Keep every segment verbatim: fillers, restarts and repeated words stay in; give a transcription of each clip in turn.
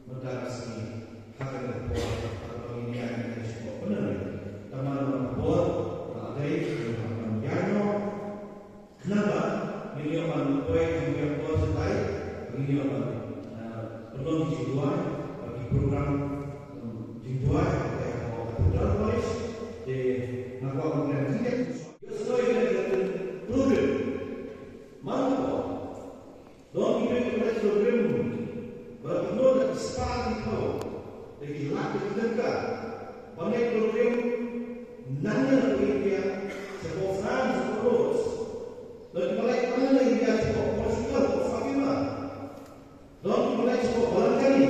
Mynta ka sngi ha kane ka por ha kaba ngin ïaid ïa ka jingpynlong. Tangba na ka por ba la dei kaba ngin ïaid noh. Khnang ba ngin ïoh ban poi ha ka por shatai, ngin ïoh ban, eh, pynlong ki jingduwai bad ki program, um, jingduwai hapoh ka Cathedral Parish. Te nga kwah ban kren jingeh ïohsngew ïa kane ka program. Man ka por Don kiba leit pilgrim ba la pynlut da ki spah ki phew, da ki lak da ki tyngka ban leit pilgrim nangne na India, shapoh France, shapoh Lourdes. Don kiba leit nangne na India shapoh Portugal, shapoh Fatima. Don kiba leit shapoh Vatican.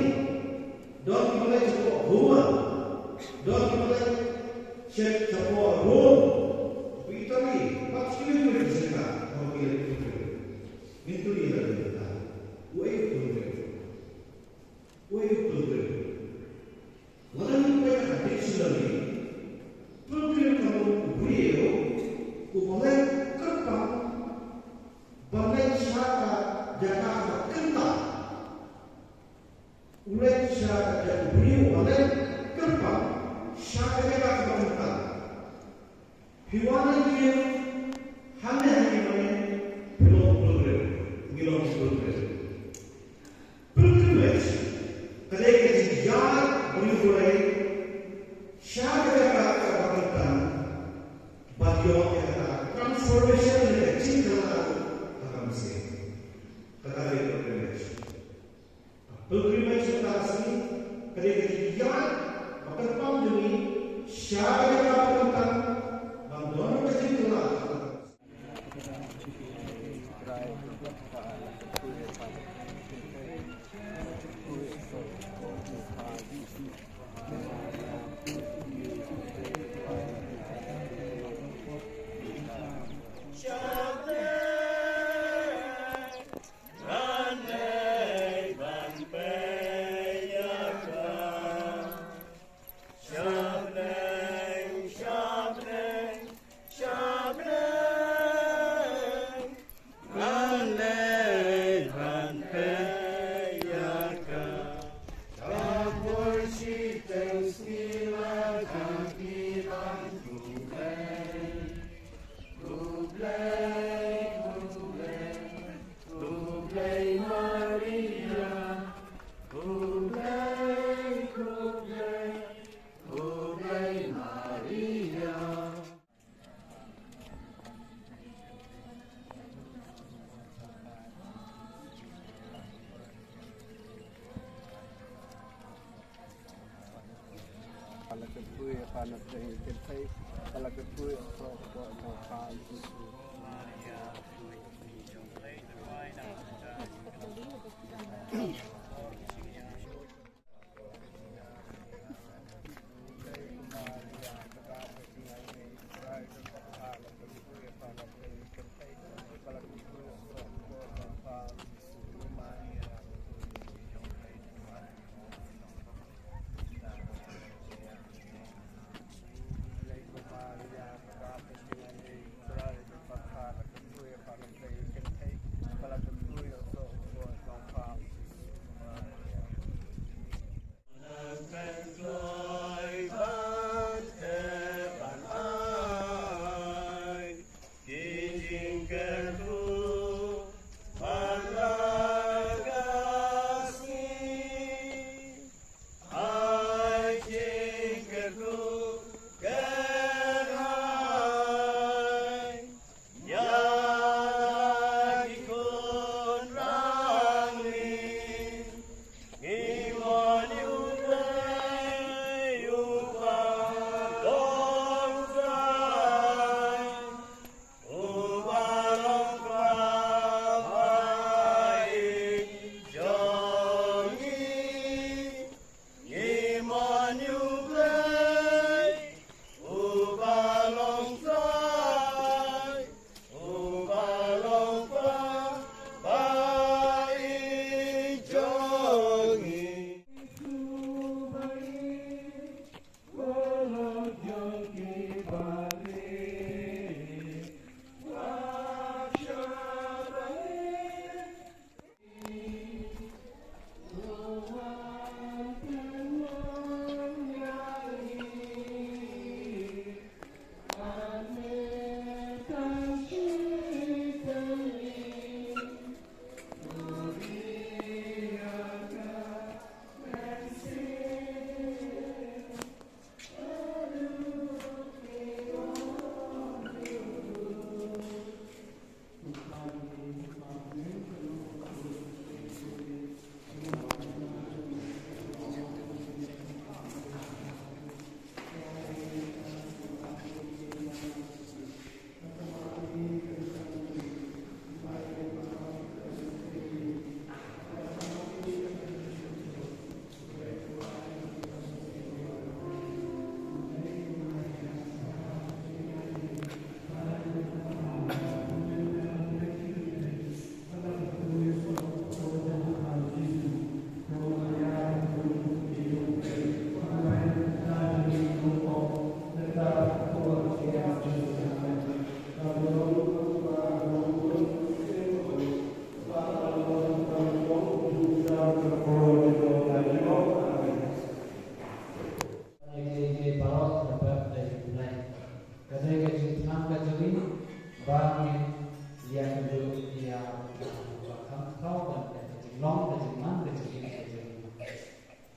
Don kiba leit shapoh Roma. Don kiba leit shapoh Rome, Italy. Bad kiwei kiwei ki jaka ba ki leit pilgrim. Ngin kylli ïa lade mynta, uei u pilgrim? Uei u pilgrim? Lada ngi peit ha ka dictionary, pilgrim ka long u briew uba leit kyrpang ban leit sha ka jaka kaba kyntang. U leit sha ka jaka, u briew uba leit kyrpang sha ka jaka kaba kyntang. Phi wan ha ïing hangne ha ïing mane phi long pilgrim, ngi long pilgrim. Pilgrimage ka dei ka jingïaid briew Blei sha ka jaka kaba kyntang ban ïoh ïa ka transformation ne ka jingkylla ha ka mynsiem. Kata ka dei pilgrimage. Pilgrimage mynta ka sngi ka dei ka jingïaid ba kyrpang jong ngi sha ka jaka ba kyntang ban don ka jingkylla.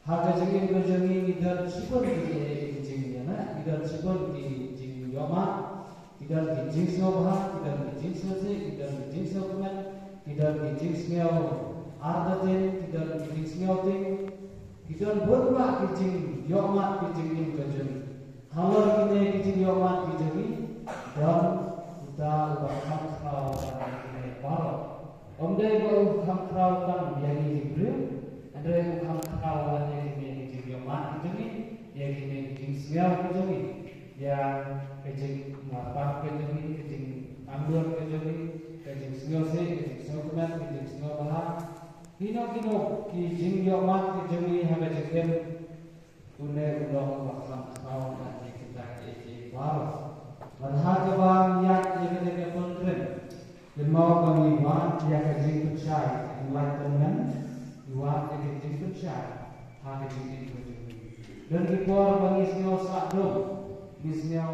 Ha ka jingim ka jong ngi ngi don shibun ki jingïalang, ngi don shibun ki jingïohmad, ngi don ki jingsngewbha, ngi don ki jingsngewsih, ngi don ki jingsngewkmen, ngi don ki jingsngew artatien, ngi don ki jingsngewtieng, ngi don bun bah ki jingïohmad ki jingim ka jong ngi. Halor kine ki jingïohmad ki jong ngi don uta uba kham khraw ha kine baroh. Ym dei ba u kham khraw tang ïa ngi ki briew, hynrei u kham khraw ïa kine ki jingïohmad ki jong ngi, ïa kine ki jingsngew ki jong ngi, ïa ka jingmyntoi ka jong ngi, ka jingangnud ka jong ngi, ka jingsngewsih, ka jingsngewkmen, ka jingsngewbha. Kino kino ki jingïohmad ki jong ngi ha ka jingim. Une u long uba kham khraw na kita ki baroh. Bad ha kaba ngi ïaid ïa kane ka program, kynmaw ba ngi wad ïa ka jingpynshai, enlightenment, ngi wad ïa ka jingpynshai ha ka jingim ka jong ngi. Don ki por ba ngi sngew sah dum, ngi sngew